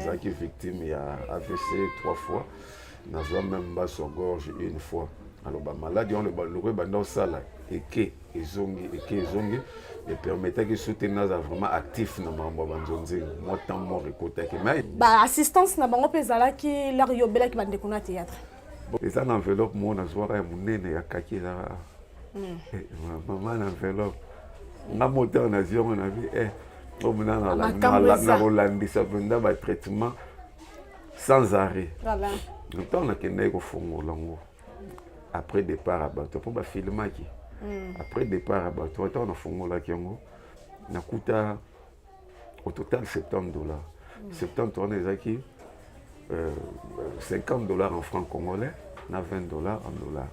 Nazalaki victime ya AVC trois fois, nazwa même mbaso gorge une fois. Alors bamaladi wana loko ebanda osala, eke ezongi, eke ezongi, epermettaki so te naza vraiment actif na makambo ya banzonzingi. Mwa temps mort ekotaki, mais Baassistance na bango mpe ezalaki lare yo obelaki, bandeko na théâtre? Bon, eza na enveloppe moko nazwaka ya monene ya kaki, ezaka mama na enveloppe. Nga moteur nazwi yango na bi omona nakolandisa mpenza batraitement sans arrêt. Ntango nakendaki kofongola yango après départ ya bato, mpo bafilmaki après départ ya bato, ntango nafongolaki yango, nakuta au total 70 dollars. 70 wana ezalaki 50 $ en franc congolais na 20 $ en dollar.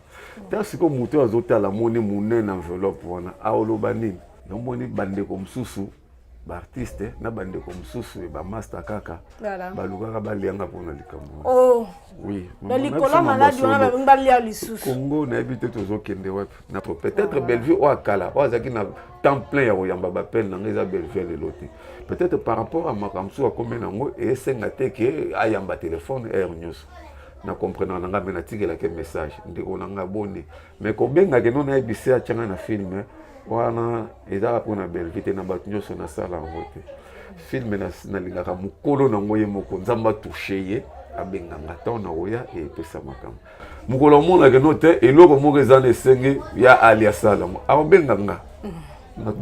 Ta sikoyo, moto oyo azotala moni monene enveloppe wana, aoloba nini? Namoni bandeko mosusu baartiste na bandeko mosusu bamaster kaka balukaka balianga mpona likambo. Oh. Oui. Likolo maladi wana, balingi balia lisusu. Congo, nayebi te tozokende wapi. Na peut-être Bellevue oyo akala, oyo azalaki na temps plein ya koyamba bapele na ngai, eza Bellevue lelo te. Peut-être par rapport à makambo mosusu akomi nango, esenga te ke ayamba telefone heure nyonso. Na comprendre na ngai, me natikelaki message: "Ndeko na ngai, boni?" Mais kobengaki no, nayebisi atianga na film wana, ezaka mpona Bellevue te, na bato nyonso nasala yango te. Film nalingaka mokolo nango, ye moko Nzambe atouche ye, abenganga ntango na koya epesa makambo. Mokolo amonaka no te, eloko moko eza na esenge ya ali asala yango, akobenganga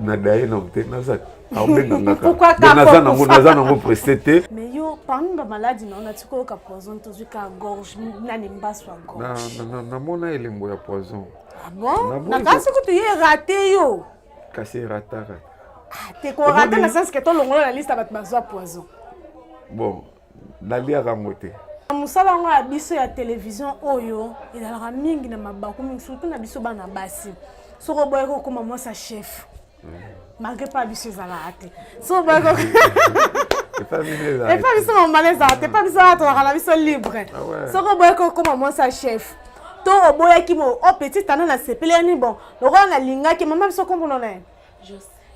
na daye nango te, naza akobenganga kaka, naza nango, naza nango pressé te. Mais yo, parmi bamaladi na yo, nati koyoka poison, tozwi ka gorge, nani, mbaso ya gorge. Namona elembo ya poison. Ah bon? Nakasi kutu ye rate yo. Kasi erataka. Te, korate na sens ke tolongola na liste ya bato bazwa poison. Bon, naliaka yango te. Mosala yango ya biso ya télévision oyo ezalaka mingi na mabaku mingi, surtout na biso bana basi. Soki oboyaki okóma mwasi ya chef, malgré pa biso ezalaka te, soki oboyaki epa biso mamana ezalaka te, epa biso wana tozalaka na biso libre. Soki oboyaki okóma mwasi ya chef to oboyaki mo o petit tana nasepeli yani, bon, lokola nalingaki mama biso, kombono na ye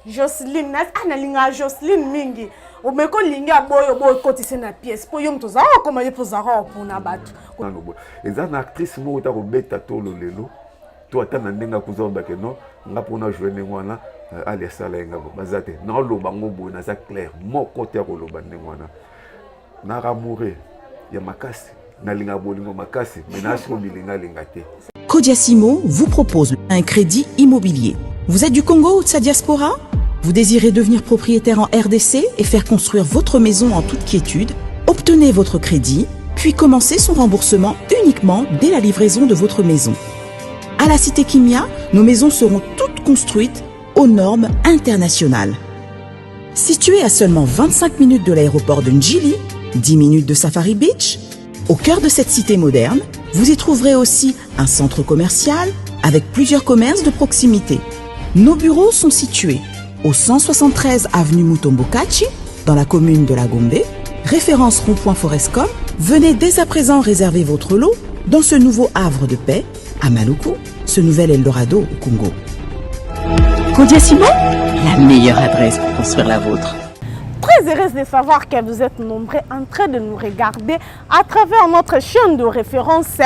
Joceline, ah, nalingaka Joceline mingi, omeki olingi aboyi, oboyi okotise na pièce mpo yo moto ozalaka okoma ye mpo ozalaka opona bato. Eza na actrice moko ta kobeta tolo lelo to ata na ndenge akuza obake no nga mpona joue ndenge wana, ali asala ye nga bo baza te. Naoloba ngo boye, naza clair, moko te akoloba ndenge wana. Naramoure ya makasi, nalingaka bolingo makasi, me nasiko bilingalinga te. Kodiasimo vous propose un crédit immobilier. Vous êtes du Congo ou de sa diaspora? Vous désirez devenir propriétaire en RDC et faire construire votre maison en toute quiétude? Obtenez votre crédit, puis commencez son remboursement uniquement dès la livraison de votre maison. À la Cité Kimia, nos maisons seront toutes construites aux normes internationales. Située à seulement 25 minutes de l'aéroport de Njili, 10 minutes de Safari Beach, au cœur de cette cité moderne, vous y trouverez aussi un centre commercial avec plusieurs commerces de proximité. Nos bureaux sont situés au 173 avenue Mutombo Kachi, dans la commune de la Gombe, référence rond-point Forescom. Venez dès à présent réserver votre lot dans ce nouveau havre de paix à Maluku, ce nouvel Eldorado au Congo. Kodia Simon, la meilleure adresse pour construire la vôtre. Très heureuse de savoir que vous êtes nombreux en train de nous regarder à travers notre chaîne de référence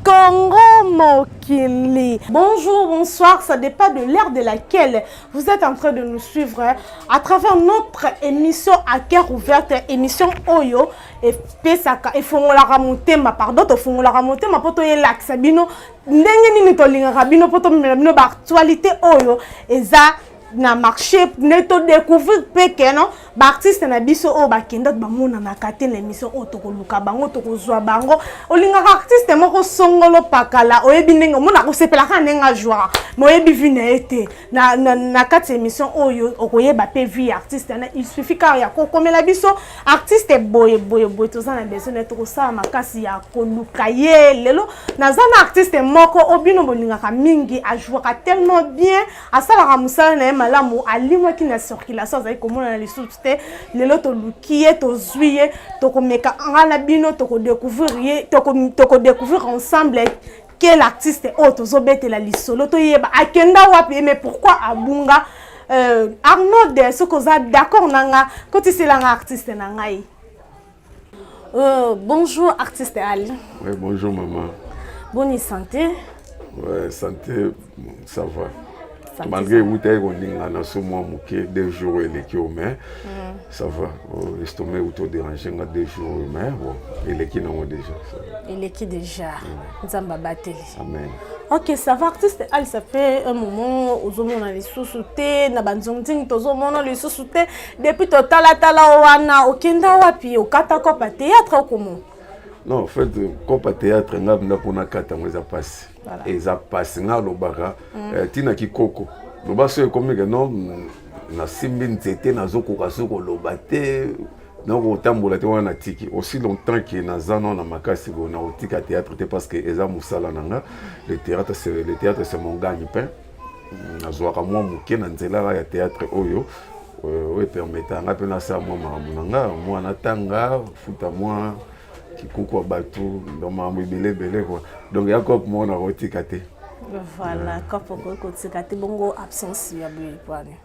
Congo Mokili. Bonjour, bonsoir, ça dépend de l'heure de laquelle vous êtes en train de nous suivre à travers notre émission À cœur ouverte, émission oyo epesaka, efongolaka motema, pardon, tofongolaka motema mpo toyelakisa bino ndenge nini tolingaka bino, mpo tomemela bino baactualité oyo eza na marché, nde todécouvrir mpe ke no baartiste na biso oyo bakenda bamonanaka te. Na émission oyo tokoluka bango, tokozwa bango. Olingaka artiste moko songolo pakala, oyebi ndenge omonaka, osepelaka ndenge ajouaka, mais oyebi vie na ye te. Na kati ya émission oyo okoyeba mpe vie ya artiste wana. Il suffit kaka ya kokomela biso artiste boye boye boye, toza na besoin na, tokosala makasi ya koluka ye. Lelo naza na artiste moko oyo bino bolingaka mingi, ajouaka tellement bien, asalaka mosala na ye malamu. Alimwaki na circulation, azali komonana lisusu te. Lelo toluki ye, tozwi ye, tokomeka nga na bino, tokodécouvrir ye, tokodécouvrir ensemble quel artiste oyo tozobetela lisolo, toyeba akenda wapi, mais pourquoi abunga. Arnaud, soki oza d'accord na nga, kotiselanga artiste na ngai. Bonjour artiste Ali. Oui, bonjour maman. Bonne santé. Ouais, santé, ça va. Santé, malgré eutaki koningana so mwa moke 2 jours eleki o, mais ça va. Oh, estomac euti odérange nga 2 jours, mais bon, eleki nango déjà, ça va. Eleki déjà. Nzambe abateli. Amen. Ok, ça va artiste Ali, ça fait un moment ozomona lisusu te na banzonzingi, tozomona lisusu te depuis totalatala wana. Okenda wapi? Okata kopa théâtre okomo? Non, en fait, kopa théâtre, nga mpenza mpona kata yango eza mpasi. Eza mpasi. Nga alobaka ntina kikoko loba so ekomi ke non, nasimbi nzete, nazokoka so koloba te, nakotambola te, wana natiki. Aussi longtemps ke naza nano na makasi boye, nakotika théâtre te, parce que eza mosala na nga. Le théâtre, c'est le théâtre, c'est mon gagne-pain. Nazwaka mwa moke na nzela kaka ya théâtre oyo oyo epermetaka nga mpe nasala mwa makambo na nga, mwa natanga, futa mwa kikuku ya bato, donc makambo ebele ebele quoi. Donc ya cope moko nakotika te. Voilà, cope okoki kotika te. Bongo absence ya boye pwani?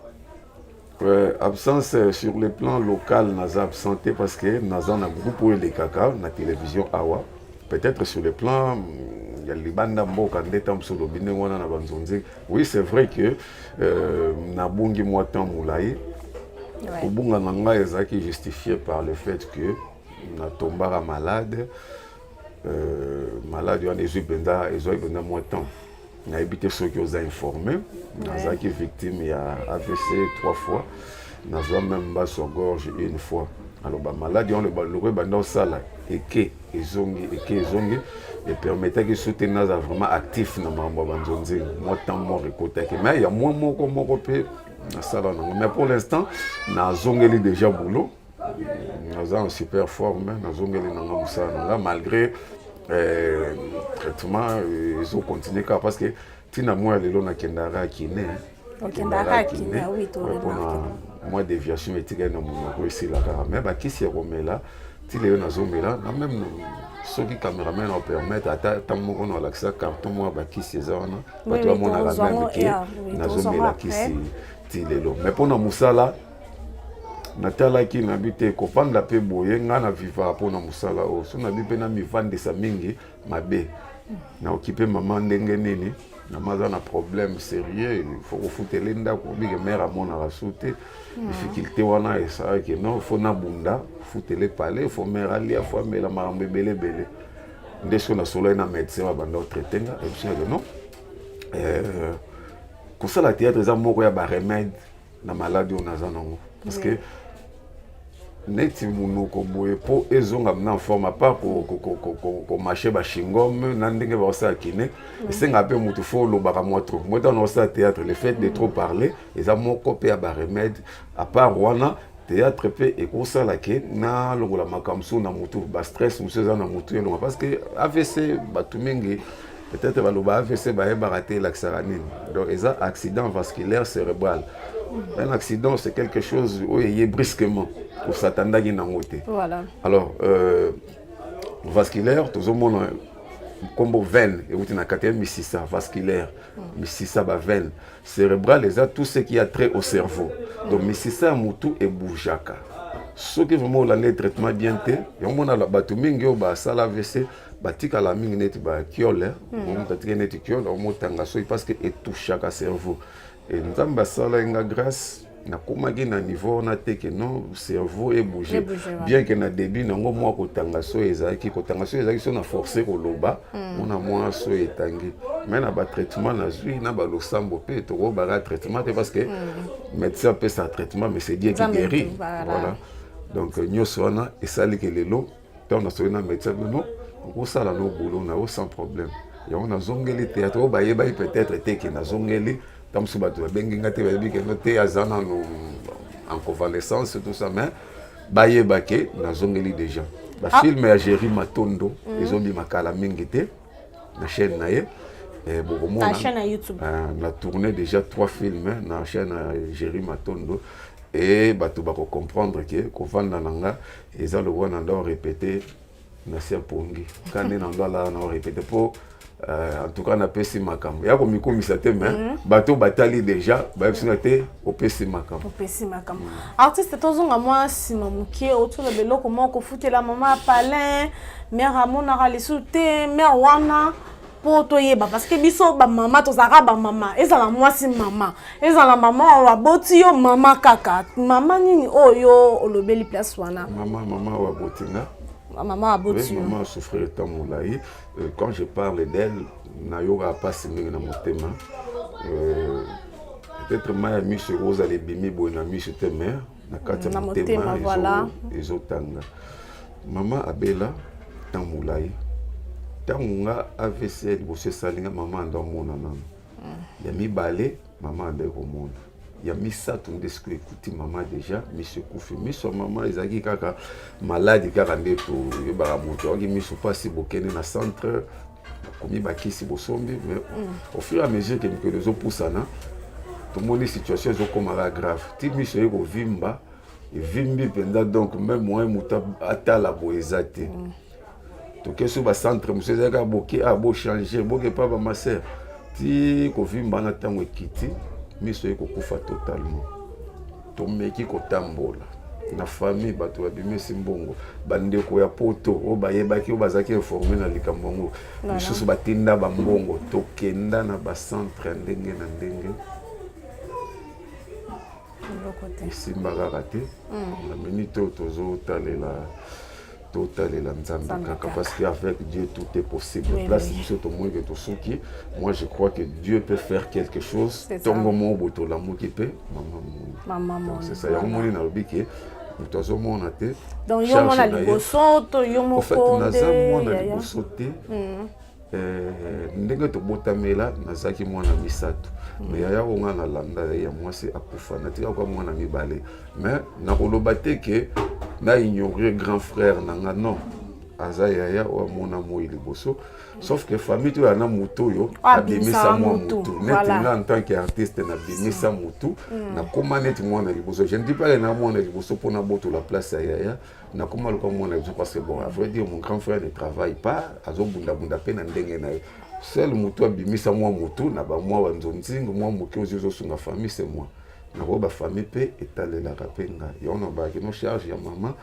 Ouais, absence sur le plan local, naza absenté parce que naza na groupe oyo elekaka na télévision awa. Peut-être sur le plan ya libanda mboka nde ntango mosusu olobi ndenge wana na banzonzi. Oui, c'est vrai que nabungi mwa temps molai. Kobunga na ngai ezalaki justifié par le fait que natombaka malade. Malade wana ezwi mpenza, ezwaki mpenza mwa temps. Nayebi te soki oza informé, nazalaki victime ya AVC trois fois, nazwa même mbaso ya gorge une fois. Alors bamaladi wana loko ebanda osala eke ezongi, eke ezongi, epermetaki so te naza vraiment actif na makambo ya banzonzingi. Mwa temps mort ekotaki, mais ya mwa moko moko mpe nasala nango. Mais pour l'instant nazongeli déjà boulot, naza en super forme, nazongeli nanga mosala nanga malgré traitement ezocontinue kaka, parce que ntina mwa ya lelo nakendaka kiné. Okendaka kiné, oui. Mpona mwa déviation etikali na monoko, esila kaka, mais bakisi ya komela ti lelo nazomela. Na même soki cameraman apermettre, ata ntango moko na olakisa carton moko ya bakisi eza wana, bato bamonaka même ke nazomela kisi ti lelo. Mais mpona mosala, natalaki nabi te kovanda mpe boye. Ngai na vivaka mpona mosala oyo. So nabi mpe na mivandisa mingi mabe, na okipe mama ndenge nini? Mama aza na problème sérieux, il faut kofutela ndako bike, mare amonaka su te. Difficulté wana esalaki non, faut nabunda futele pale, faut mare alia, faut amela, makambo ebele ebele. Nde soki nasololi na médecin babanda otraite nga, ebisingake non, kosala théâtre eza moko ya baremède na maladi oyo naza nango, parce que neti monoko boye mpo ezonga na forme, à part komâcher bachewing-gum na ndenge bakosala kiné, esengaka mpe motu faut olobaka mwa trop. Moi ntango nakosala théâtre, le fait de trop parler eza moko mpe ya baremède. À part wana, théâtre mpe ekosala ke nalongola makambo mosusu na motu, bastress mosusu eza na motu elonga, parce que AVC, bato mingi peut-être baloba AVC, bayebaka te elakisaka nini. Donc eza accident vasculaire cérébral. Un accident, c'est quelque chose oyo eye brusquement, osatandaki nango te. Alors vasculaire, tozomona nkombo veine euti na kati ya misisa, vasculaire misisa, baveine. Cérébral eza tout ce qui a trait au cerveau. Donc misisa ya motu ebougeaka soki vraiment olandi traitement bien te. Yango mona bato mingi oyo basala AVC batikala mingi neti bakiole, moto atikali neti kiole, omotanga soki, parce que etouchaka cerveau. E Nzambe asala nga grâce, nakomaki na niveau wana te ke non, cerveau ebouge. Bien que na début nango mwa kotanga so ezalaki, kotanga so ezalaki, so na force koloba mona mwa so etangi. Mais na batraitement nazwi na balosambo mpe, tokobaka traitement te, parce que médecin apesa traitement, mais c'est Dieu qui guérit. Voilà, donc nyonso wana esaliki lelo ntango nasoki na médecin bino, okosala no boulot na yo sans problème. Yango nazongeli théâtre. Oyo bayebaki peut-être te ke nazongeli, ntango mosusu bato babengi nga te, bayebi keno te, aza nano en convalescence, tout ça, mais bayeba ke nazongeli déjà. Bafilme ya Géri Matondo ezobima kala mingi te na chaîne na ye, bokomona. Na tourné déjà trois films na chaîne ya Géri Matondo e bato bakocomprendre ke kovanda na nga eza lokola na ndao répété. Na se ya pongi ka nde na ndo alala na orepete mpo en tout cas napesi makambo ya komikumisa te, mais bato batali déjà bayebisi nga te opesi makambo. Opesi makambo. Artiste, tozonga mwa nsima moke. Otoloba eloko moko, kofutela mama palin, mare amonaka lisusu te. Mare wana, mpo toyeba, parce que biso bamama tozalaka bamama, ezala mwasi mama, ezala mama oyo aboti yo, mama kaka mama. Nini oyo olobeli place wana? Mama oyo aboti nga. Mama aboti yo. Mama asouffrir ntango molai. Quand je parle d'elle, nayokaka mpasi mingi na motema. Peut-être mai ya miso ekozala ebimi boye na miso te, mais na kati ya motema ezotanga. Mama abela ntango molai. Ntango nga AVC ya liboso esali nga, mama ando amona nano. Ya mibale, mama ando ekomona. Ya misato nde sikoyo ekuti mama déjà miso ekufi. Miso ya mama ezalaki kaka maladi kaka nde toyebaka, moto ayaki miso mpasi, bokende na centre, komi bakisi, bosombi. Mais au fur et à mesure ke mikolo ezopusana, tomoni situation ezokomaka grave, ti miso eye kovimba, evimbi mpenza. Donc même moyen moto atala boye eza te. Toke so bacentre mosusu, ezalaka boke a bochange, boke pa bamaser, ti kovimba na ntango ekiti, miso eye kokufa totalement. Tomeki kotambola na famille, bato babimisi mbongo, bandeko ya poto oyo bayebaki, oyo bazalaki informé na likambo yango, misusu batinda bambongo. Tokenda na bacentre ya ndenge na ndenge, esimba kaka te. Na minute oyo tozotalela, totalela Nzambe kaka, parce que avec Dieu tout est possible. Place biso tomoni ke tosuki, moi je crois que Dieu peut faire quelque chose. Ntongo moko boye tolamuki mpe mama moni. C'est ça, yango moni nalobi ke moto azomona te. Donc yo mwana liboso to yo moko? Naza mwana liboso te. Ndenge tobotamela, nazalaki mwana misato, mais yaya oyo nga nalanda ya mwasi akufa, natikaka mwana mibale. Mais nakoloba te ke na ignore grand frère na nga, non. Aza yaya oyo amona moi liboso, sauf que famille toya na motu oyo abimisa mwa motu neti nga. En tant que artiste, nabimisa motu, nakóma neti mwana liboso. Je ne dis pas na mwana liboso mpona botola place ya yaya. Nakóma lokola mwana liboso parce que, bon, à vrai dire, mon grand frère ne travaille pas, azobundabunda mpe na ndenge na ye. Seul motu abimisa mwa motu na bamwa banzonzingo, mwa moke ozi ozosunga famille, c'est moi. Nakoyo bafamille mpe etalelaka mpe ngai. Yango nabaki no charge ya mama,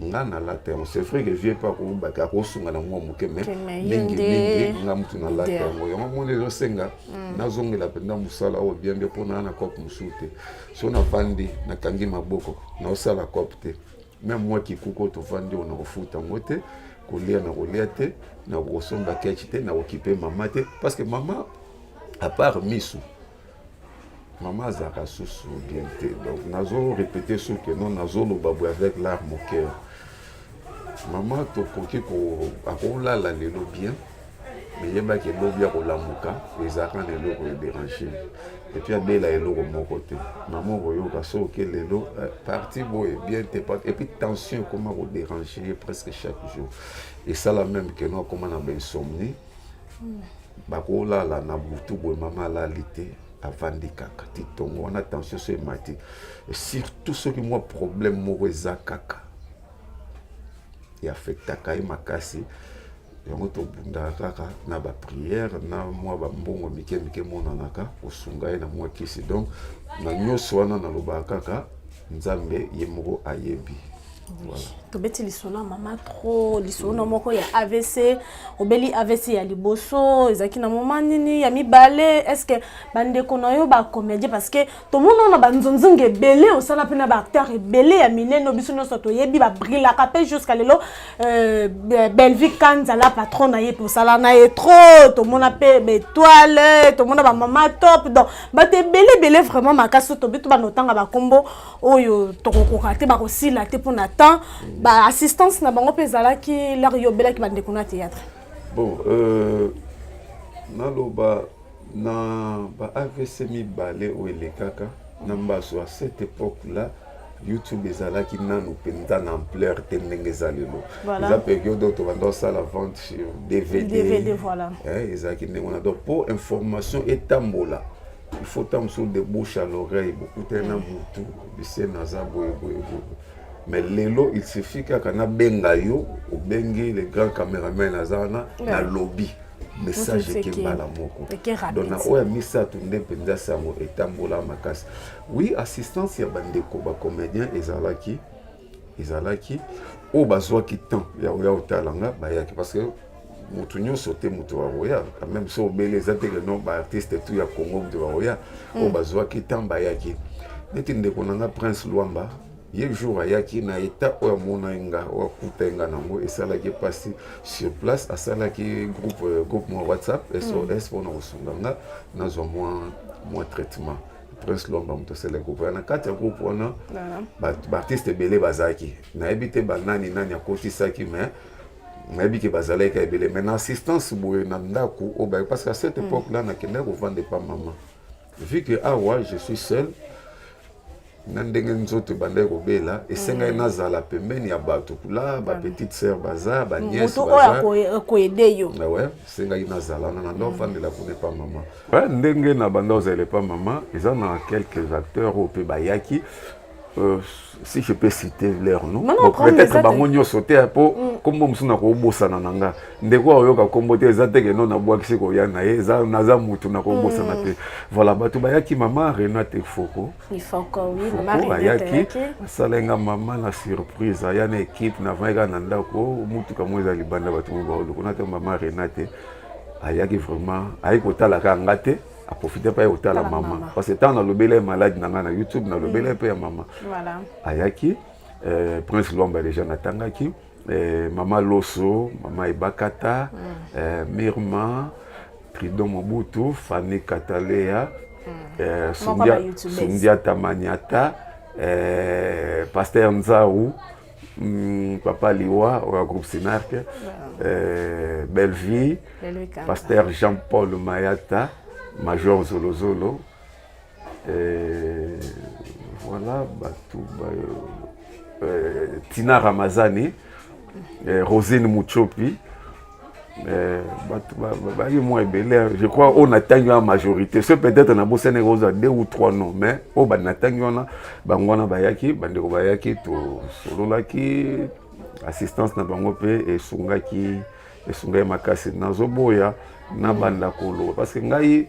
nga nalata yango. C'est vrai que vieux mpe akobaki, akosunga na mwa moke, mais mingi mingi nga mutu nalata yango. Yango moni ezosenga nazongela mpenza mosala oyo bien bien, mpo naa na cope mosusu te. So navandi, nakangi maboko, naosala cope te. Même mwa kikuku oyo tovandi oyo, nakofuta yango te, kolia na kolia te, nakosomba keche te, nakokipe mama te, parce que mama, à part misu, mama azalaka susu bien te. Donc nazo répéter soki non, nazoloba boye avec larme au cœur. Mama tokoki akolala lelo bien, mais yebaki elobi ya kolamuka ezalaka na eloko edérange. Et puis abela eloko moko te. Mama okoyoka soki lelo parti boye bien te, et puis tension ekoma kodérange ye presque chaque jour. Esala même ke no akoma na bainsomnie. Bakolala na butu boye, mama alali te, avandi kaka ti ntongo wana, tension so emati. Surtout soki mwa problème moko eza kaka, eaffectaka ye makasi. Yango tobundaka kaka na baprière, na mwa bambongo mike mike emonanaka, kosunga ye na mwa kisi. Donc na nyonso wana, nalobaka kaka Nzambe ye moko ayebi. Voilà. Tobeti lisolo ya mama trop, lisolo na moko ya AVC. Obeli AVC ya liboso ezalaki na moma nini? Ya mibale, est ce que bandeko na yo bacomédien? Parce que tomona na banzonzinga ebele, osala mpe na baacteur ebele ya minene, biso nyonso toyebi, babrilaka mpe jusqu'à lelo. Bellevue Kanzala, patron na ye mpe osala na ye trop. Tomona mpe baétoile, tomona bamama top. Donc bato ebele ebele vraiment makasi, tobi to bana otanga bakombo oyo tokokoka te, bakosila te mpona temps. Baassistance na bango mpe ezalaki lere yo obelaki, bandeko na théâtre? Bon, naloba na ba AVC mibale oyo elekaka na mbaso, à cette époque là YouTube ezalaki nanu mpenza na ampleur te ndenge eza lelo. Eza période oyo tobanda osala vente sur DVD. DVD, voilà. Ezalaki ndenge wana. Donc mpo information etambola, il faut ntango mosusu de bouche à l'oreille, bokutani na mutu bise naza boye boye boye. Mais lelo, il suffit kaka nabenga yo, obengi le grand cameraman aza wana, nalobi, message eke mbala moko. Donc na oyo ya misato nde mpenza sango etambola makasi. Oui, assistance ya bandeko bacomédien ezalaki oyo bazwaki temps ya koya kotala nga, bayaki, parce que motu nyonso te moto bakoya quand même. So obele eza te ke non, baartiste tout ya Congo moto bakoya. Oyo bazwaki temps bayaki, neti ndeko na nga Prince Lwamba. Ye jour ayaki na état oyo amonaki nga, oyo akutai nga nango, esalaki mpasi. Sur place asalaki groupe mwa WhatsApp SOS mpona kosunga nga nazwa mwa traitement. Prince Lwamba moto asala groupe wana. Na kati ya groupe wana, baartiste ebele bazalaki. Nayebi te banani nani akotisaki, mais nayebi ke bazalaki ebele. Mais na assistance boye na ndako oyo baye, parce que à cette époque là nakendaki kovanda epa mama, vu que awa je suis seul. Na ndenge nzoto ebandaki kobela, esengaki nazala pembeni ya bato kula, bapetite sœur baza, banièce. Moto oyo akoaider yo. Ouais, esengaki nazala wana, na ndo ofandela kuna epa mama. Ouais, ndenge na banda ozala epa mama, eza na quelques acteurs oyo mpe bayaki, si je peux citer leur nom. Non, bon, problème peut-être eza te. Bango nyonso te, mpo nkombo mosusu nakobosana na nga. Ndeko aoyoka nkombo te, eza te ke no nabwakisi koya na ye, eza naza mutu nakobosana te. Voilà, bato bayaki, mama Renate Foko. Ifoko, oui, mama Foko Renate. Ayaki. Ayaki. Asalai nga mama na surprise, aya na équipe. Navandi kaka na ndako, mutuka mo eza libanda, bato mo baoluka na te. Mama Renate ayaki vraiment, ayaki kotala kaka nga te, aprofite mpe aye kotala Tala mama, mama. Parce que ntango nalobeli ye maladi na ngai na YouTube, nalobeli ye mpe ya mama. Ayaki, Prince Lwamba déjà natangaki, mama Loso, mama Ebakata, Mirma Tridon, Mobutu, Fanny Katalea, Moko Sundia, ba YouTubers. Sundiata Maniata, Pasteur Nzau, Papa Liwa oyo groupe Sinarke, Bellevie, Bellevue Kanda. Pasteur Jean-Paul Mayata, Major Zolozolo, voilà bato ba, Tina Ramazani, Rosine Muchopi, bato bayaki mwa ebele. Je crois oyo natangi wana majorité, so peut-être nabosani kozwa deux ou trois noms, mais oyo natangi wana, bango wana bayaki. Bandeko bayaki, tosololaki, assistance na bango mpe esungaki makasi. Nazoboya nabanda koloba parce que ngai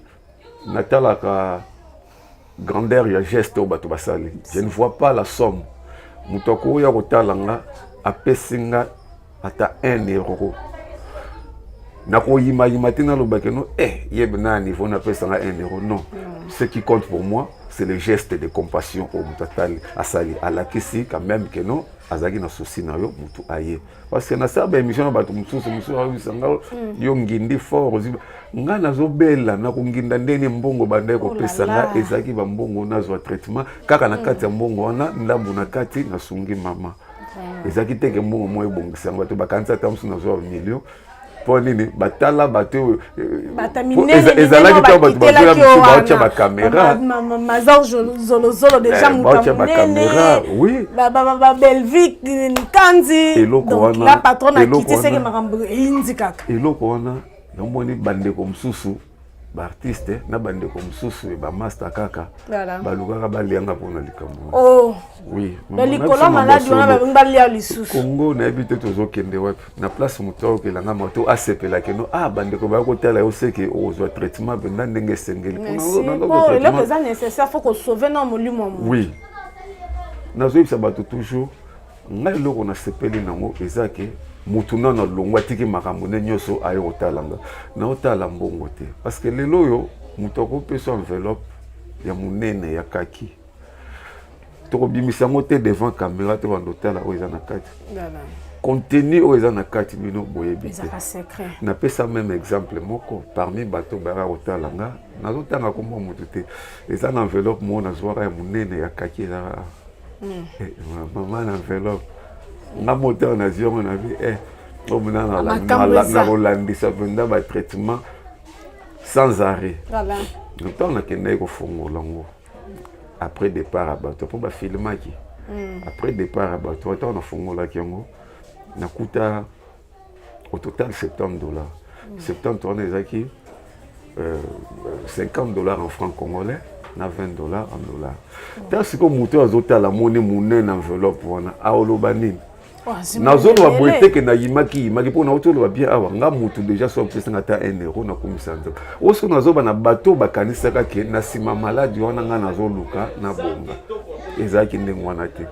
natalaka grandeur ya geste oyo bato basali, je ne vois pas la somme. Moto akoya kotala nga, apesi nga ata 1 euro, nakoyimayima te, nalobaki no yebe na niveau napesa nga 1 euro. Non, ce qui compte pour moi, c'est le geste de compassion oyo moto atali, asali, alakisi quand même que non, azalaki na souci na yo. Motu aye, parce que nasala baémission na bato mosusu mosusu, ayebisa nga: "Yo ngindi fort." Ozwi nga nazobela, nakonginda ndeni? Mbongo bandaki kopesa nga ezalaki bambongo nazwa traitement kaka na kati ya mbongo wana, ndambu na kati nasungi mama. Ezalaki teke mbongo moko ebongisa yango. Bato bakanisi ata mosusu nazwa million. Mpo nini batala bato oyo, Bato po minene. Ezalaki ntango bato bazwela biso, baotya bacaméra. Mazor Zolozolo déjà, moto baotya bacaméra, oui. Babelvic Kanzi. Eloko Donc wana, la patronne eloko akiti seke wana. Makambo eyindi kaka. Eloko wana yamoni, bandeko mosusu baartiste na bandeko mosusu bamaster kaka balukaka balianga mpona likambo wana. Oh. Oui. Na likolo ya maladi wana, babengi balia lisusu. Kongo, nayebi te tozokende wapi. Na place moto aokelanga moto asepelaki no, ah, bandeko baya kotala yo, seke okozwa traitement mpenza ndenge esengeli. Merci. Po eloko eza nécessaire, faut kosauve na molimo ya moto. Oui, nazoyebisa bato toujours, ngai eloko nasepeli nango eza ke motu nano alongwa, atiki makambo nde nyonso, aye kotala nga. Naotala mbongo te, parce que lelo oyo moto akopesa enveloppe ya monene ya kaki, tokobimisa yango te devant caméra to bando otala oyo eza na kati, contenu oyo eza na kati, bino boyebi te. Ezaka secret. Napesa même exemple moko parmi bato bayaka kotala nga, nazotanga kombo motu te. Eza na enveloppe moko nazwaka ya monene ya kaki, ezaka mama na enveloppe. Nga moto nazwi yango na bi omona Makambo eza. nakolandisa mpenza batraitement sans arrêt. Ntango nakendaki kofongola yango après départ ya bato, mpo bafilmaki après départ ya bato, ntango nafongolaki yango, nakuta au total 70 dollars. 70 wana ezalaki 50 dollars en franc congolais. Na 20 $ en dollar. Ta sikoyo, moto oyo azotala, moni monene enveloppe wana, aoloba nini? Nazoloba boye te ke nayimaki yimaki, mpo nauti oloba bien awa, nga motu déjà so apesanga ata 1 euro, nakomisa Nzambe. Oyo soki nazoba na bato bakanisaka ke na nsima maladi wana nga nazoluka nabonga, ezalaki ndenge wana te.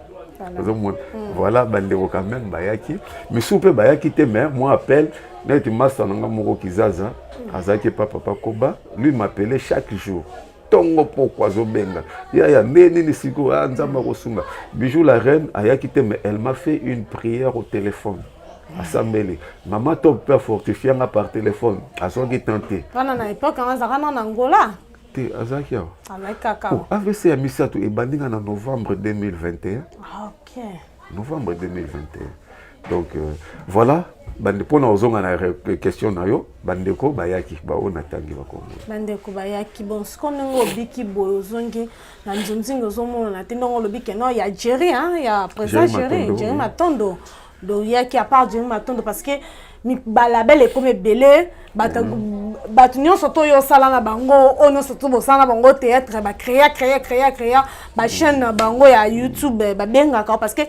Ozomona, voilà, bandeko quand même bayaki, misusu mpe bayaki te, mais moi appel neti master na nga moko Kizaza azalaki epa papa Koba. Lui m'appelait chaque jour, ntongo poko azobenga: "Yaya, nde nini sikoyo?" Ah, Nzambe akosunga. Bijou la reine ayaki te, mais elle m'a fait une prière au téléphone, asambeli. Mama to mpe afortifie nga par téléphone, azwaki temps te. Wana na époque yango azalaka na Angola? Te, azalaki awa. Azalaki kaka. Oh, AVC ya misato ebandi nga na novembre 2021. Ah, ok. Novembre 2021. Donc voilà, bande mpona ozonga na question na yo, bandeko bayaki, baoyo natangi bakongo. Bandeko bayaki. Bon, siko ndenge obiki boye, ozongi na nzonzingi, ozomonana te. Ndenge olobi ke no ya Jerry, hein, ya président Jerry, Jerry Matondo. Donc yaki à part Jerry Matondo, parce que balabel ekomi ebele, bato nyonso to oyo osala na bango, oyo nyonso to bosala na bango théâtre, bacréa créa créa créa bachaîne na bango ya YouTube, babengaka, parce que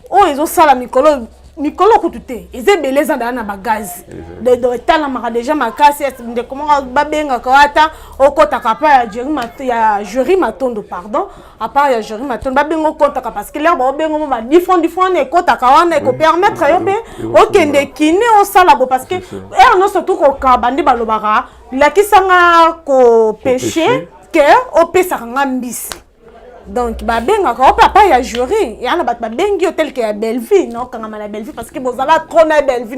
oyo ezosala mikolo mikolo kutu te, eza ebele, eza daa na bagaz, etalamaka déjà makasi. Ndeko moko babengaka ata okɔtaka pa ya Jerry Matondo, pardon, à part ya Jerry Matondo, babenga okɔtaka, parce que l'heure baobenga mo badifferent différent wana ekɔtaka wana, ekopermettre yo mpe okende kine osala bo, parce que heure nyonso tu kokaba nde balobaka: "Lakisanga kopêcher ke opesaka nga mbisi." Donc babengaka o papa ya Jerry ya na bato babengi yo tel ke ya Bellevue, naokangama na Bellevue, parce que bozala trop na Bellevue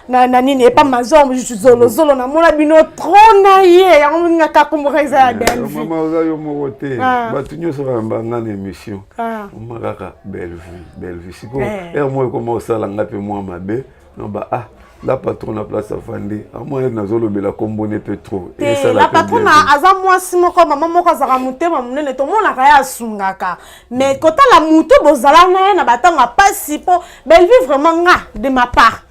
na nini epa Mazor Zolozolo, namona bino trop na ye. Yango ngaka komboka eza ya Bellevue. Mama, oza yo moko te, bato nyonso bayamba nga na émission oma kaka Bellevue, Bellevue. Sikoyo heure moko ekoma osala nga mpe mwa mabe, noba: "Ah, la patronne na place afandi, amona ete nazolobela kombone mpe trop." Te, la patronne aza mwasi moko, mama moko azalaka motema monene, tomonaka ye asungaka, mais kotala motu bozala na ye na batango apasi, mpo Bellevue vraiment, nga de ma part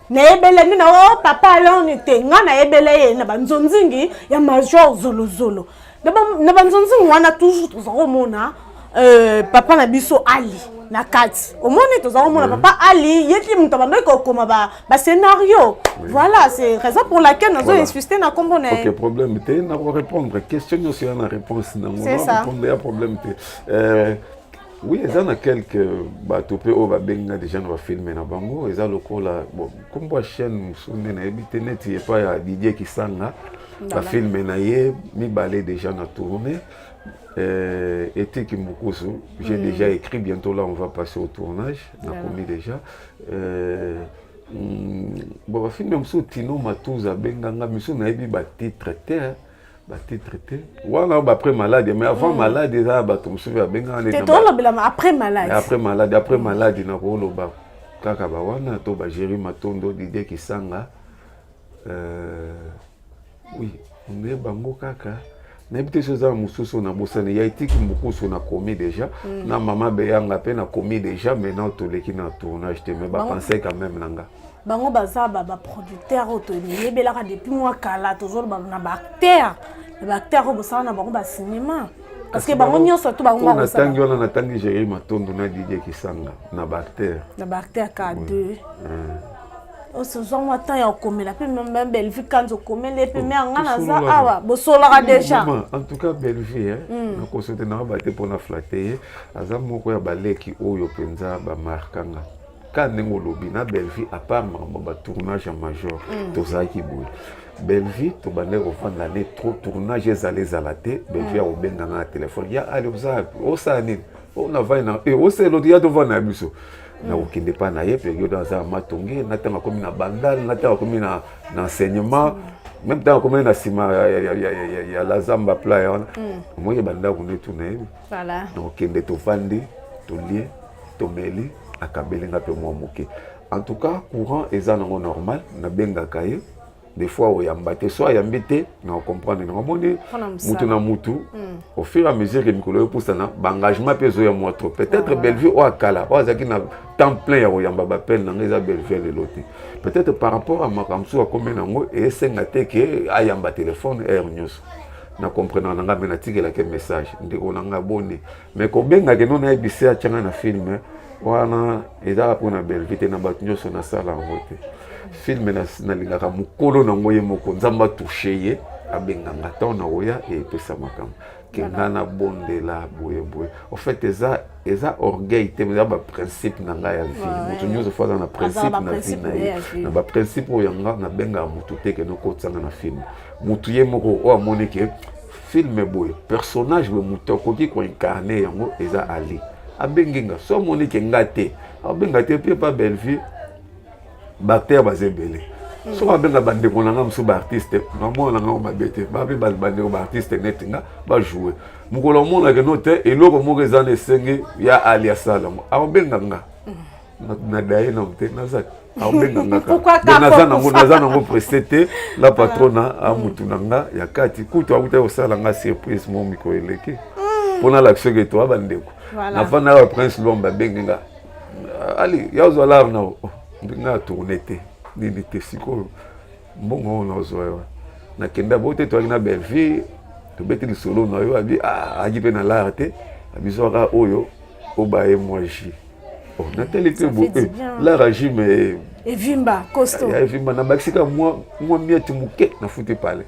nayebele nde na o papa aloni te, nga nayebele ye na banzonzingi ya Major Zolozolo. Na banzonzingi wana toujours toza komona papa na biso Ali na kati. Omoni, toza komona papa Ali, ye ti moto abandaki kokoma bascénario. Voilà, c'est raison pour laquelle nazo insister na nkombo na ye. Ok, problème te, nakorépondre question nyonso ya na réponse nango. Répondre ya problème te. Oui, eza na quelque bato mpe oyo babengi nga déjà na bafilme na bango. Eza lokola, bon, nkombo ya chaîne mosusu nde nayebi te, neti epai ya Didier Kisanga, bafilme na ye mibale déjà na tourné. Etiki Mukusu, j'ai déjà écrit, bientôt là on va passer au tournage, nakomi déjà. Bon, bafilme mosusu, Tino Matuza abenganga, misusu nayebi batitre te, batitre te wana après maladi, mais avant maladi eza bato mosusu babenganga. Neti tolobela après maladi. Après maladi, après maladi nakoloba kaka bawana to baJerry Matondo, Didier Kisanga, oui, nde bango kaka. Nayebi te so eza mosusu nabosani. Ya Etiki Mokusu nakomi déjà, na mama Beyanga mpe nakomi déjà. Maintenant toleki na tournage te, mais bapense quand même na nga. Bango baza baproducteur oyo toyebelaka depuis mwa kala. Tozoloba na baacteur, na baacteur oyo bosala na bango bacinéma, parce que bango nyonso to bango. Natangi wana, natangi Jerry Matondo na Didier Kisanga na baacteur. Na baacteur ka deux. Osozwa mwa temps ya kokomela mpe même Bellevue Kanza, okomeli mpe me anga naza awa, bosolaka déjà? En tout cas Bellevue, nakoso te, nanga te mpona flatter ye, aza moko ya baleki oyo mpenza bamarkanga ka ndenge olobi na Bellevue. À part makambo batournage ya Major, tozalaki boye, Bellevue tobandaki kovanda ne trop, tournage ezala ezala te, Bellevue akobenganga na telefone: "Ya ali, osala nini? Navandi na osala ya, tovanda na biso." Nakokende mpa na ye période aza Matonge, na ntango akomi na Bandal, na ntango akomi na enseignement, même ntango akomi na nsima ya Lazamba Playa wana, omoyeba ndako nde tuna yebi. Nakokende, tovandi, tolie, tomeli, akabeli nga mpe mwa moke. En tout cas courant eza nango normal. Nabengaka ye des fois, oyamba te, so ayambi te na ocomprendre nango. Omoni, mutu na mutu, au fur et à mesure ke mikolo oyopusana, baengagement mpe ezoya mwa trop. Peut-être Bellevue oyo akala, oyo azalaki na temps plein ya koyamba bapele nango, eza Bellevue lelo te. Peut-être par rapport à makambo mosusu akomi nango, esenga te ke ayamba telefone heure nyonso. Na comprenaka na nga, mais natikelaki message, ndeko na nga boni. Mais kobengaka no nayebisi atianga na film wana, ezaka mpona Bellevue te, na bato nyonso nasala yango te. Film nalingaka mokolo nango, ye moko Nzambe atouche ye, abenganga ntango nakoya, epesa makambo ke nga nabondela boye boye. En fait, eza orgueil te, eza baprincipe na ngai ya vie. Moto nyonso fo aza na principe na vie na ye. Na baprincipe oyo yanga, nabengaka motu te ke nokotisanga na film. Motu ye moko oyo amoni ke film boye, personnage boye, moto akoki koincarner yango eza Ali, abengi nga. So amoni ke nga te, abenga te. Mpe pa Bellevue, baacteur baza ebele. Soki abenga bandeko na nga mosusu baartiste, namona na ngango mabe te. Bape bandeko baartiste neti nga bajoue. Mokolo amonake no te, eloko moko eza na esenge ya Ali asala yango, akobenga nga. Na daye nango te, naza akobenga nga kaka. Naza nango pressé te. La patrona amutu na nga ya kati kutu akuta kosala nga surprise mo mikolo eleki mpona alakisa soki toa bandeko. Nafandaka, Prince Lombe abengi nga: "Ali, ya ozwa lar na nga atourne te nini te. Sikoyo mbongo oyo nazwa yo, nakenda bo te. Toyaki na Bellevue, tobeti lisolo na yo." Abi ayaki mpe na lar te, abizwaka oyo obaye mwa jus. Oh, natali mpe bo lar ya jus, mais Evimba costaud. Ya evimba, nabakisi kaka mwa miete moke, nafuti pale.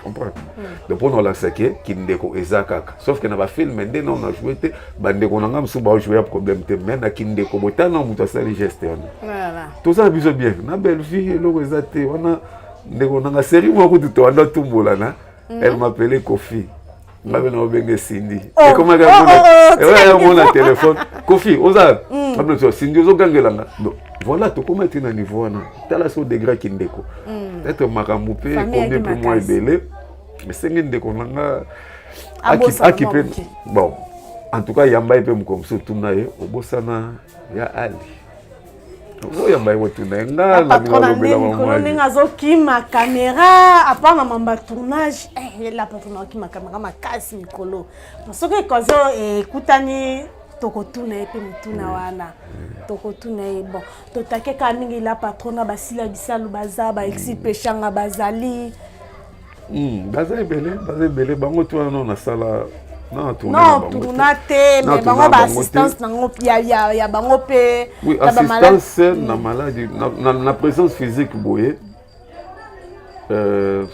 Comprendre? Donc mpona olakisa ke kindeko eza kaka, sauf ke na bafilm nde nao na joue te. Bandeko na nga mosusu baojoue ya problème te, mais na kindeko botala moto asali geste wana. Toza na biso bien na Bellevue, eloko eza te wana. Ndeko na nga, série moko kutu toanda tumbolana, elle m'appelait Kofi, nga mpe naobenge Cindy. Ekomaki mona telefone: "Kofi, oza abino Cindy ozogangelanga." Donc voilà, tokóma ti na niveau wana. Tala so degré kindeko. Peut-être makambo mpe ekomi mpe mwa ebele, esengi ndeko na nga akipe. Bon, en tout cas, yamba ye mpe mokolo mosusu, tuna ye: "Obosana ya Ali?" Oyamba ye, kotuna ye. Nga nalinga ndenge azokima caméra, à part na mamba tournage. La patron akima caméra makasi mikolo. Soki ekozo ekutani, tokotuna ye mpe motuna wana, tokotuna ye. Bon, totake kaka mingi la patron na basila bisalu, baza baexi peshanga, bazali. Baza ebele, baza ebele. Bango ti wana nasala. Non, tourna te, mais bango baassistance nango ya bango mpe. Oui, assistance na maladi, na présence physique boye,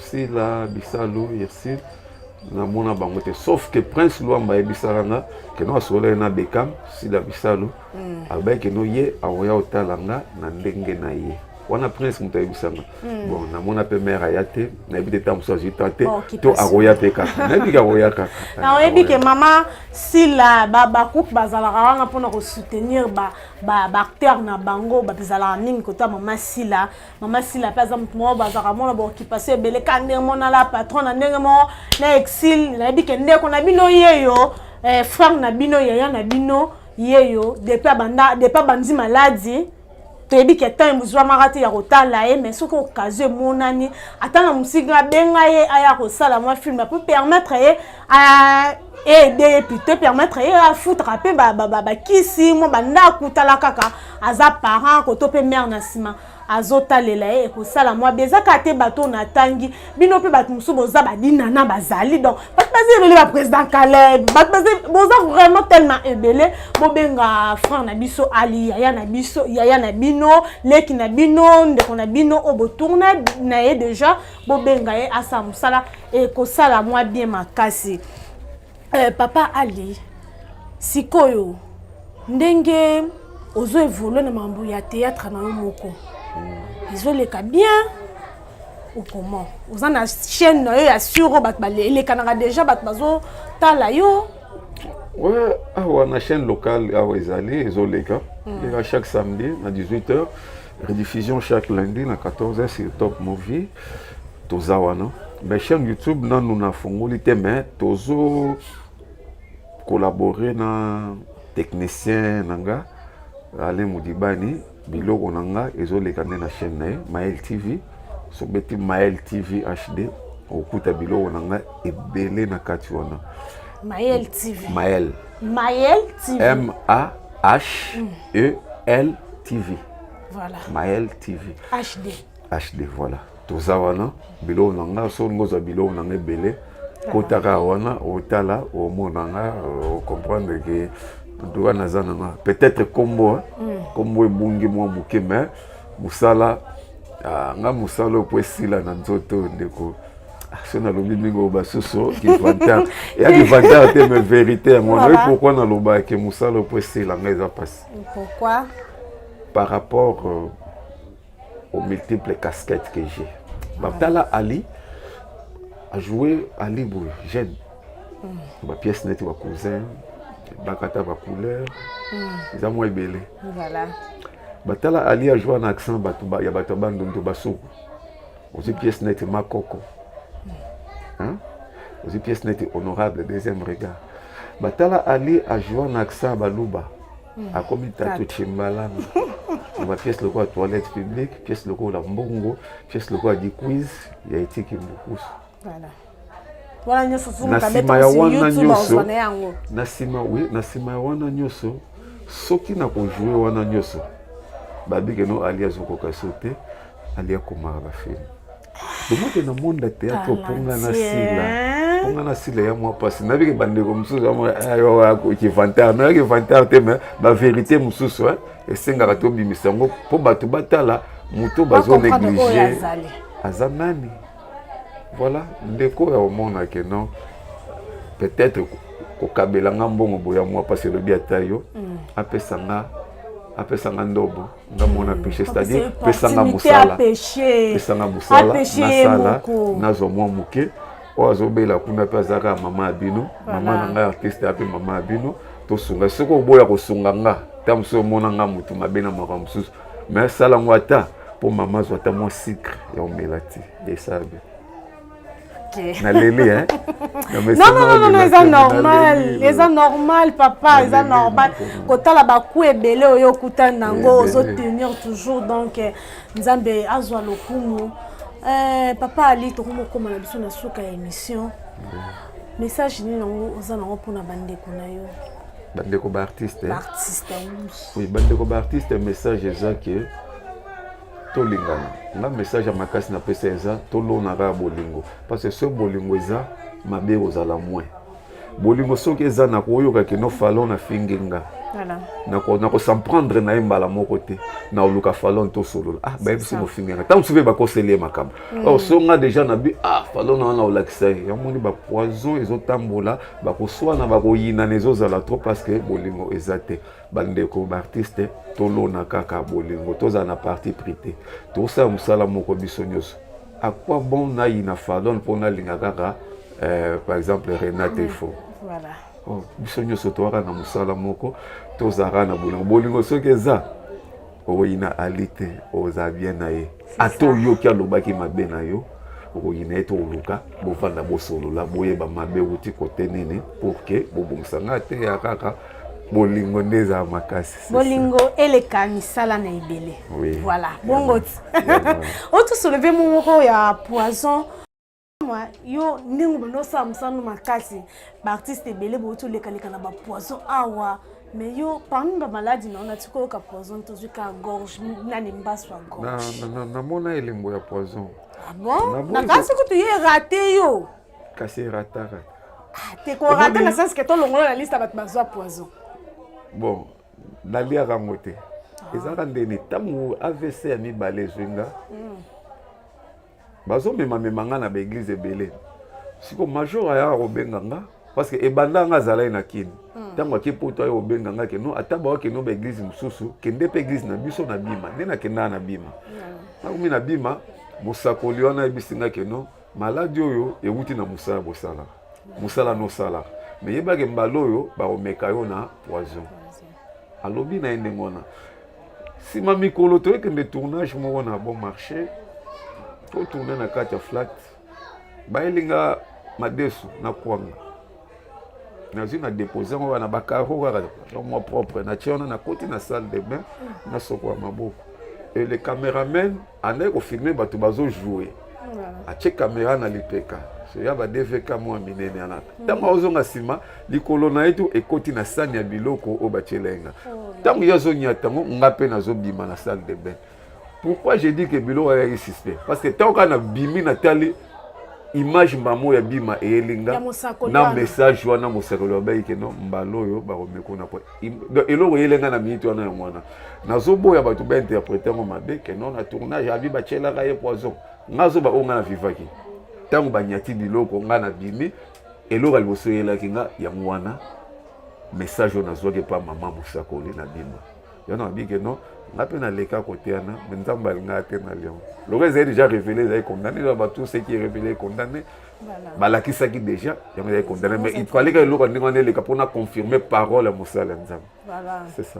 Sila Bisalu, Irsil, namona bango te, sauf que Prince Lwamba ayebisaka nga keno asololaki na Bekam Sila Bisalu, alobaki keno ye akoya kotala nga na ndenge na ye wana. Prince moto ayebisanga. Bon, namona mpe mare aya te, nayebi te, ntango mosusu azwi temps te to akoya mpe kaka, nayebi ke akoya kaka. Naoyebi ke mama Sila, bacouple bazalaka wana mpona kosoutenir baacteur na bango, bazalaka mingi kota mama Sila. Mama Sila mpe aza motu moko bazalaka mona baoccupation ebele ka ndenge mona la patron na ndenge moko na exil. Nayebi ke ndeko na bino yeyo, frère na bino, yaya na bino yeyo, depuis abanda, depuis abandi maladi, toyebi ke ntango ezwamaka te ya kotala ye. Mais soki occasion emonani, ata na mosika, abenga ye aya kosala mwa film po permettre ye aide ye, plutôt permettre ye afutaka mpe bakisi mwa bandako. Tala kaka, aza parent koto mpe mare na nsima azotalela ye, ekosala mwa bien. Eza kaka te bato natangi bino, mpe bato mosusu boza badinana bazali. Donc bato baza ebele, baprésident Caleb, bato boza vraiment tellement ebele. Bobenga frère na biso Ali, yaya na biso, yaya na bino, leki na bino, ndeko na bino oyo botourne na ye déjà, bobenga ye asala mosala, ekosala mwa bien makasi. Papa Ali, sikoyo ndenge ozo évolue na makambo ya théâtre na yo moko, ezoleka bien ou comment? Oza na chaîne na yo ya sur oyo bato elekanaka déjà, bato bazotala yo? Ouais, awa na chaîne locale awa ezali, ezoleka leka chaque samedi na 18 h, rediffusion chaque lundi na 14 h sur Top Movie. Toza wana. Mais chaîne YouTube nanu nafongoli te, mais tozo collaborer na technicien na nga Alain Modibani. Biloko na nga ezoleka nde na chaîne na ye, Mael TV. Sobeti Mael TV HD, okuta biloko na nga ebele na kati wana. Mael TV. Mael. Mael TV. M A H E L TV. Mael TV. HD. HD, voilà. Toza wana, biloko na nga, so olingi ozwa biloko na nga ebele. Kota kaka wana, otala, omona nga, ocomprendre ke en tout cas naza na nga. Peut-être kombo, kombo ebungi mwa moke, mais mosala, ah, nga mosala oyo po esila na nzoto ndeko. Ah, so nalobi mingi oyo basusu kivantard, eya kivantard te, mais vérité yango wana. Pourquoi nalobaka ke mosala oyo po esila nga eza mpasi? Pourquoi? Par rapport aux multiples casquettes que j'ai. Batala Ali a joué Ali boye jeune, bapièce neti bacousin, bakata bacouleur, eza mwa ebele. Batala Ali a joué na accent bato ya bato ya Bandundu, basuku. Ozwi pièce neti Makoko, hein? Ozwi pièce neti Honorable deuxième regard. Batala Ali a joué na accent ya Baluba, akomi Tatu Chimbalanga na bapièce lokola Toilette publique, pièce lokola Mbongo, pièce lokola Diquiz ya Etiki Mbukusu. Wana nyonso. Na nsima ya wana nyonso, na nsima, oui, na nsima ya wana nyonso, soki na kojouer wana nyonso, babike no Ali azokoka so te. Ali akomaka bafilm domote na monde ya théâtre. Mponga na sila, mponga na sila ya mwa mpasi. Nabike bandeko mosusu kivantard, nayaki vantard te, mais bavérité mosusu esengaka tobimisa yango mpo bato batala moto bazonégliger aza nani. Voilà, ndeko ya omonake non, peut-être kokabela nga mbongo boya mwa mpasi. Elobi ata yo apesa nga, apesa nga ndobo, nga mona péché, c'est-à-dire pesanga mosala, pesanga mosala nasala, nazwa mwa moke. Oyo azobela kuna mpe aza kaka mama ya bino, mama na ngai artiste, ape mama ya bino. Tosunga. Soki oboya kosunga nga, ta mosusu omona nga motu mabe na makambo mosusu, mais sala yango ata mpo mama azwa ata mwa sucre ya omela ti esala bien. Naleli, hein? Non, non, non, non, eza normal, eza normal, papa, eza normal. Kotala baku ebele oyo okutani nango, ozotenir toujours. Donc Nzambe azwa lokumu. Papa Ali, tokomokóma na biso na suka ya émission. Message nini yango oza nango mpona bandeko na yo? Bandeko baartiste? Baartiste, oui. Oui, bandeko baartiste, message eza ke tolingana. Nga message ya makasi napesa eza tolonaka ya bolingo, parce que soki bolingo eza, mabe kozala moins. Bolingo soki eza, na koyoka keno Falon afingi nga, nakos'en prendre na ye mbala moko te. Na oluka Falon, tosolola. Ah, bayebisi mofingi nga, ntango mosusu mpe bakoseli ye makambo. Or so nga déjà nabi, ah, Falon na wana olakisa ye, yamoni bapoison ezotambola, bakoswana, bakoyinana, ezozala trop parce que bolingo eza te. Bandeko baartiste, tolona kaka bolingo, tozala na parti pris te. Tosala mosala moko biso nyonso. À quoi bon nayina Falon mpo nalinga kaka par exemple Renate Efo? Oh, biso nyonso toyaka na mosala moko, tozalaka na bolingo. Bolingo soki eza, okoyina Ali te, ozala bien na ye. Ata oyoki alobaki mabe na yo, okoyina ye te. Oluka bovanda, bosolola, boyeba mabe euti kote nini pour ke bobongisa. Ngai te ya kaka bolingo nde ezala makasi. Bolingo eleka misala na ebele. Voilà, bongo ti otosoleve moko ya poison. Yo ndenge obanda osala mosala makasi, baartiste ebele bouti olekaleka na bapoison awa, mais yo parmi bamaladi na yo nati koyoka poison, tozwi kaka gorge nani, mbaso ya gorge. Namona elembo ya poison. Ah bon? Nakasi kutu ye erate yo. Kasi erataka. Te, korate na sens ke tolongola na liste ya bato bazwa poison. Bon, naliaka yango te. Ezalaka ndeni ntango AVC ya mibale ezwi nga, bazomemamema nga na baeglise ebele. Siko major ayaka kobenga nga, parce que ebanda nga azalaki na Kini. Ntango ake Poto, aye kobenga nga keno ata bawakeno baeglise mosusu, kende mpe eglise na biso na Bima. Nde nakendaka na Bima, nakomi na Bima, mosakoli wana ayebisi nga keno maladi oyo ewuti na mosala bosalaka, mosala nosalaka, me yebake mbala oyo bakomeka yo na poison. Alobi na ye ndenge wana. Nsima mikolo toyekende tournage moko na Bon Marché, totourne na kati ya flat, bayelinga madesu na kwanga. Nazwi na dépose yango wana, bakaro kaka mwa propre, natie wana, nakoti na salle de bain, nasokola maboko, et le caméraman andaki kofilmer bato bazojoue, atie caméra na lipeka so ya ba DVK mwa minene wana. Ntango azonga nsima, likolo na ye to ekoti na sani ya biloko oyo batiela ye nga. Ntango ye azonyata yango, nga mpe nazobima na salle de bain. Pourquoi je dis que biloko ayaki suspect? Parce que ntango kaka nabimi, natali Image mbamo ya bima eyeli nga na message wana mosakoli abayi ke no mbala oyo bakomekuna po eloko eyeli nga na minute wana yango wana nazoboya bato bainterprete yango mabe ke no na tournage abi batyelaka ye poison. Nga azoba oyo nga na vivaki ntango banyati biloko nga na bimi, eloko ya liboso eyelaki nga yango wana, message oyo nazwaki epa mama mosakoli na bima yango na bike no nga mpe naleka kote wana, me Nzambe alingaka te na lion loko ezali déjà révélé, ezali condamné na bato. Ce qui est révélé est condamné. Balakisaki déjà yango, ezali condamné, mais il fallait ka eloko ya ndenge wana eleka mpona confirmer parole ya mosala ya Nzambe. C'est ça.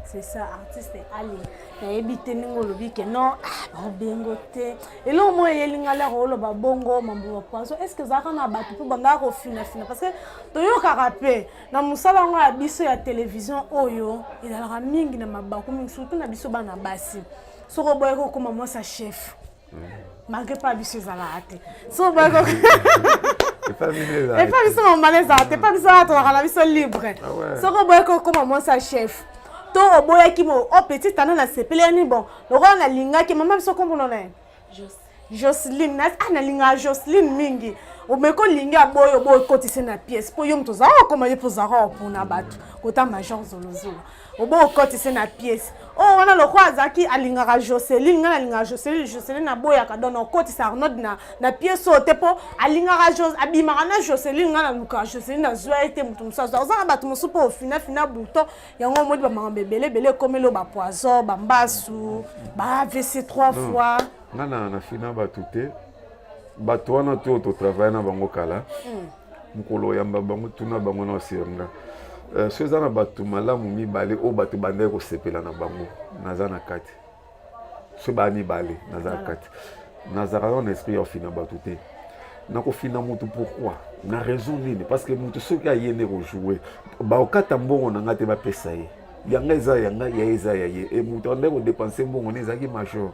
C'est ça, artiste Ali. Nayebi te ndenge olobi ke non, babengo te. Eloko moko eyelinga lere oloba bongo mambo ya poison, est ce que ezalaka na bato mpo bandaka kofinafina? Parce que toyokaka mpe na mosala yango ya biso ya télévision oyo ezalaka mingi na mabaku mingi, surtout na biso bana basi. Soki oboyaki okóma mwasi ya chef, malgré pa biso ezalaka te, soki oboyaki epa biso mambala ezalaka te, epa biso wana tozalaka na biso libre. Soki oboyaki okóma mwasi ya chef to oboyaki mo o petit tana nasepeli yani, bon, lokola nalingaki mama biso, kombono na ye Joceline, ah, nalingaka Joceline mingi, omeki olingi aboyi, oboyi okotise na pièce mpo yo moto ozalaka okoma ye mpo ozalaka opona bato kota major zolozolo, oboyi okotise na pièce oyo wana lokola azalaki alingaka Joceline, ngai nalingaka Joceline, Joceline aboyaka, donc okotisa Arnold na pièce oyo te mpo alingaka, abimaka na Joceline, ngai nalukaka Joceline, nazwa ye te, moto mosusu azwa. Oza na bato mosusu mpo ofinafina bouton yango, omoni bamakambo ebele ebele ekomeli oyo, bapoison, bambasu, ba AVC trois fois. Nga na nafina bato te. Bato wana to totravaille na bango kala, mokolo oyamba bango, tuna bango na osenga. So eza na bato malamu mibale oyo bato bandaki kosepela na bango, naza na kati. So baya mibale, naza na kati. Nazalaka na esprit ya kofina bato te. Nakofina motu pourquoi? Na raison nini? Parce que motu soki aye nde kojoue, baokata mbongo na nga te, bapesa ye yanga eza yanga, ya ye eza ya ye. E moto andaki kodepense mbongo ne ezalaki major.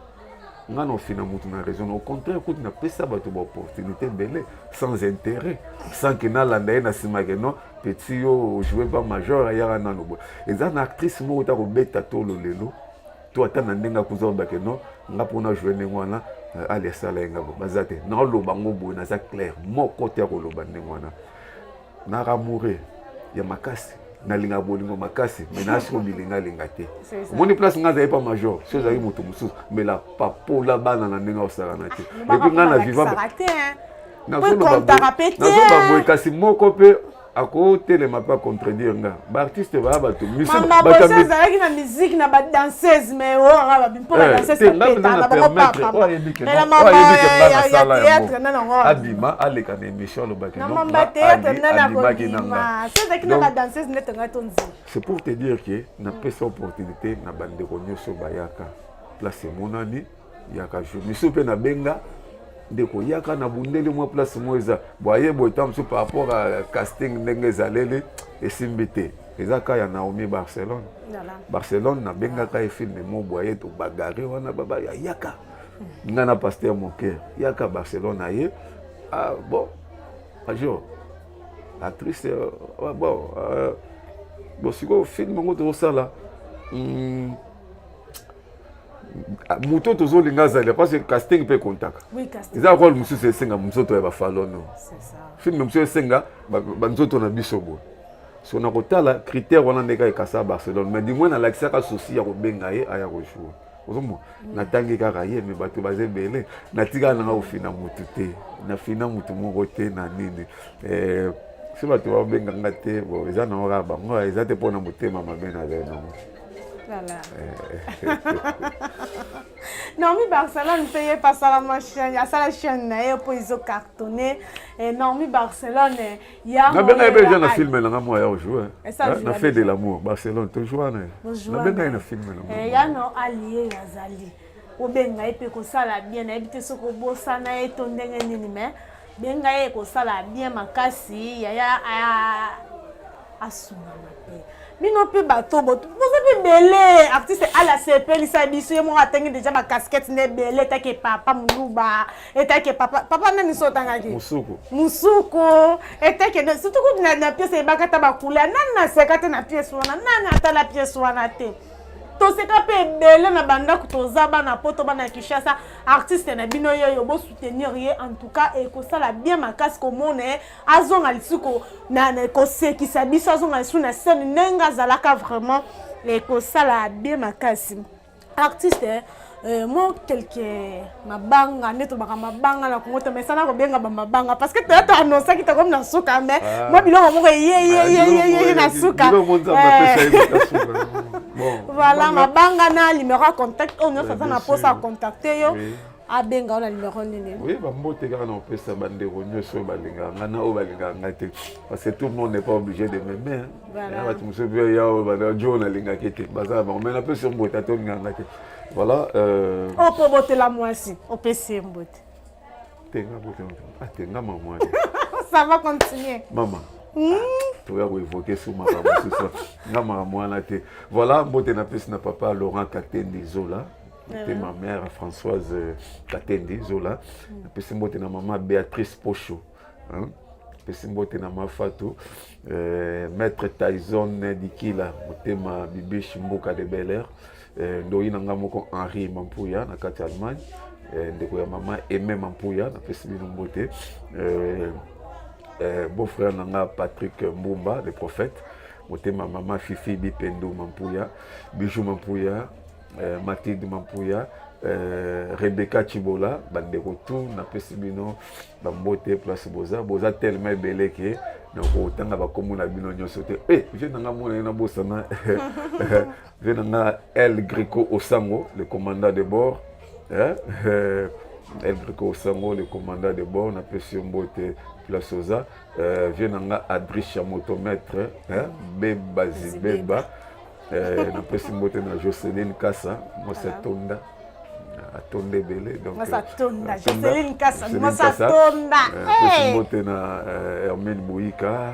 Nga na ofina motu na raison? Au contraire kutu, napesa bato baopportunité ebele sans intérêt, sans ke nalanda ye na nsima ke non, petit yo ojoue pa major, ayaka nano boye. Eza na actrice moko ta kobeta tolo lelo to ata na ndenge akuza olobake non, nga mpona joue ndenge wana, ali asala ye nga bo baza te. Naoloba ngo boye, naza clair, moko te akoloba ndenge wana. Naramoure ya makasi, nalingaka bolingo makasi, me nasi kobilingalinga te. Omoni place nga azali pa major, so ezalaki moto mosusu, me la papola bana na ndenge akosalana te. Et puis nga na viva, nazoloba boye, kasi moko mpe akotelema mpe acontredire nga. Baartiste baya bato. Ezalaki na musique na badanseuse, mais oyo mpo badanseuse nasala, abima aleka na émission, alobaki abimaki nanga. Ezalaki na badanseuse nde ngai to nzela. C'est pour te dire que napesa opportunité na bandeko nyonso bayaka place emonani, yaka jour misu mpe nabenga ndeko, yaka na bundeli mwa place moko eza boye boye. Ta mosusu par rapport à casting ndenge ezaleli esimbi te. Eza ka ya Naomi Barcelone. Barcelone nabengaka ye film mo boye, tobagare wana, baba yaka nga na pasteur Moker, yaka Barcelone aye. Ah, bon, major actrice, bon, bon, sikoyo film yango tozosala, moto tozolinga azali, parce que casting mpe ekontaka. Eza role mosusu esenga nzoto ya bafalono, film mosusu esenga banzoto na biso boye. So na kotala critère wana ndenge ekasa Barcelone, mais du moins nalakisaka souci ya kobenga ye aya kojoue. Ozomona, natangi kaka ye, me bato baza ebele. Natikala nanga kofina motu te, nafina motu moko te na nini. So bato babenganga te, bon, eza nango kaka bango, eza te mpona motema mabe nazali nango. Voilà. Naomi Barcelone mpe ye mpe asala ma chaîne, asala chaîne na ye mpo ezo cartonné. Naomi Barcelone. Nabenga ye mpe eza na film nanga mwa ya ojoue na fait de l'amour. Barcelone tojoua na ye, nabenga ye na film. Na yano ali ye azali obenga ye mpe kosala bien. Nayebi te soki obosana ye to ndenge nini, mais benga ye, kosala bien makasi. Yaya asungana mpe bino mpe bato boza mpe ebele. Artiste ala asepelisa biso ye moko, atangi deja bacasquette nde ebele, etaki papa moluba, etaki papa papa nani so otangaki. Musuku. Musuku etaki surtout kutu na pièce eyebaka ata bacouleur nani naseka te na pièce wana, nani atala pièce wana te. Toseka mpe ebele na bandako, toza bana Poto, bana ya Kinshasa. Artiste na bino yeyo, bosoutenir ye. En tout cas, ekosala bien makasi komona ye azonga lisusu kosekisa biso, azonga lisusu na scène ndenge azalaka. Vraiment, ekosala bien makasi. Artiste, mo quelque mabanga nde tobaka mabanga na Kongo te, mais sana kobenga bamabanga parce que toya toannonsaki tokomi na suka, mais mwa biloko moko eyeyeyeyeye na suka. Voilà, mabanga na numéro ya contact oyo nyonso aza na mposa ya contacte yo, abenga yo na numéro nini? Oui, bambote kaka na kopesa bandeko nyonso oyo balingaka nga na oyo balingaka nga te, parce que tout le monde n'est pas obligé de m'aimer. Bato mosusu mpe ya oyo jo nalingaki te, baza na bango, mais napesi yo mbote ate olingaka nga te. Voilà. Oyo mpo obotela mwasi, opesi ye mbote. Tenga bote atenga mama. Ça va continuer. Mama, toya koévoquer sur makambo mosusu, nga makambo wana te. Voilà, mbote napesi na papa Laurent Katendi Zola te, ma mère Françoise Katendi Zola. Napesi mbote na mama Béatrice Pocho, napesi mbote na Mafatu, maître Tyson Dikila, motema Bibiche Mboka de Bel Air, ndoi na nga moko Henri Mampuya na kati ya Allemagne, ndeko ya mama Aimé Mampuya, napesi bino mbote. Beau frère na nga Patrick Mbumba le prophète, motema mama Fifi Bipendu Mampuya, Bijou Mampuya, Mathilde Mampuya, Rebecca Chibola. Bandeko tu, napesi bino bambote place boza. Boza tellement ebele ke nakotanga bakombo na bino nyonso te. E vieux na nga, mona ye, nabosana vieux na nga El Greco Osango, le commandant de bord, eh? El Greco Osango, le commandant de bord, napesi yo mbote place oza. Vieux na nga Adricha Motomètre, eh? Beba Zibeba, napesi mbote na Joceline Kasa, mwasi atonda, atonda ebele. Joceline Kasa, mwasi atonda. Napesi mbote na Hermine Boyika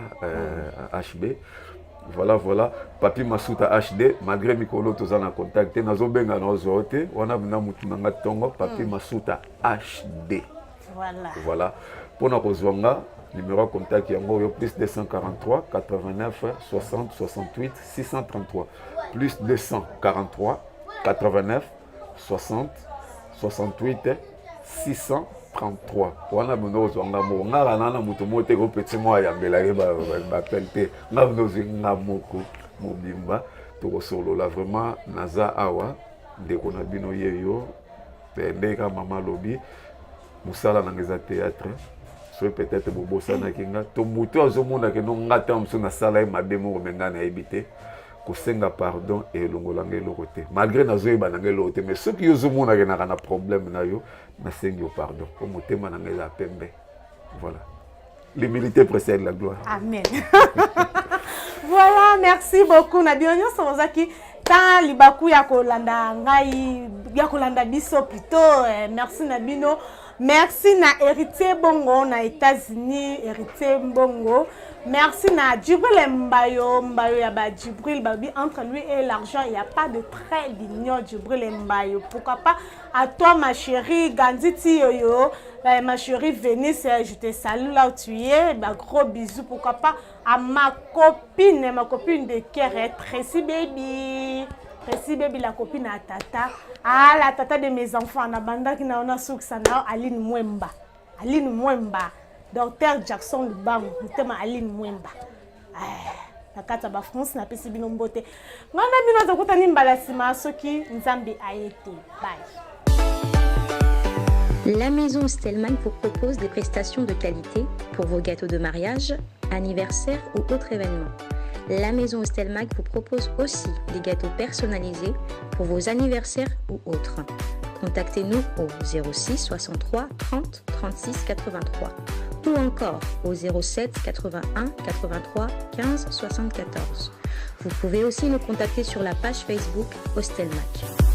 HB. Voilà, Papi Masuta HD, malgré mikolo toza na contact te, nazobenga na ozwa te wana na mutu na nga ntongo. Papi Masuta HD. Voilà, mpona kozwa nga, numéro ya contact yango oyo: plus 243 89 60 68 633, plus 243 89 60 68 633. Wana bino ozwa nga moko. Nga kana na moto moko te kopeti moko ayambelaki baappel te. Nga bino ozwi nga moko mobimba, tokosolola. Vraiment, naza awa, ndeko na bino ye yo. Ndenge kaka mama alobi, mosala nanga eza théâtre. Soki peut-être bobosanaki nga to moto azomona que no nga ntango mosusu nasala ye mabe moko, mais ngai nayebi te, kosenga pardon elongolanga eloko te, malgré nazoyeba nanga eloko te. Mais soki yo ozomonake naka na problème na yo, nasengi yo pardon po motema na ngai eza pembe. Voilà, l'humilité précède la gloire. Amen. Voilà, merci beaucoup na bino nyonso bozaki ta libaku ya kolanda ngai, ya kolanda biso plutôt. Merci na bino. Merci na Héritier Bongo na États-Unis, Héritier Mbongo. Merci na Djibril Mbayo, Mbayo ya ba Djibril babi, entre lui et l'argent il y a pas de trait d'union. Djibril Mbayo, pourquoi pas à toi ma chérie Gandhi Tiyoyo, ma chérie Venus, je te salue là où tu es, bah, gros bisous. Pourquoi pas à ma copine de cœur, Tracy Baby, Tracy Baby, la copine à tata, ah, la tata de mes enfants, na bandaki na ona sukisa na Aline Mwemba, Aline Mwemba, Docteur Jackson Lubangu, motema Aline Mwemba. Ah, na kati ya bafrance, napesi bino mbote. Ngai na bino tokutani mbala nsima soki Nzambe aye te. Bye. La maison Stellman vous propose des prestations de qualité pour vos gâteaux de mariage, anniversaire ou autres événements. La maison Stelmag vous propose aussi des gâteaux personnalisés pour vos anniversaires ou autres. Contactez-nous au 06 63 30 36 83 ou encore au 07 81 83 15 74. Vous pouvez aussi nous contacter sur la page Facebook Ostelmac.